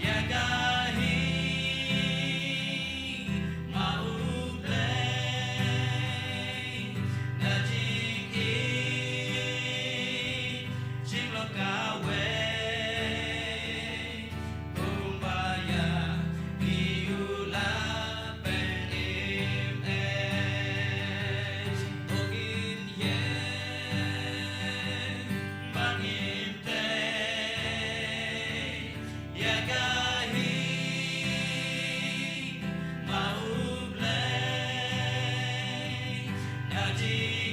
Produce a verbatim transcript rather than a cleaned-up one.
Ïa ka hi ma U Blei na jingim jinglo kawei. Kumba ïa i u la pynïm eh. Ong in ïa ma ngin tei ïa ka hi ma U Blei na jingim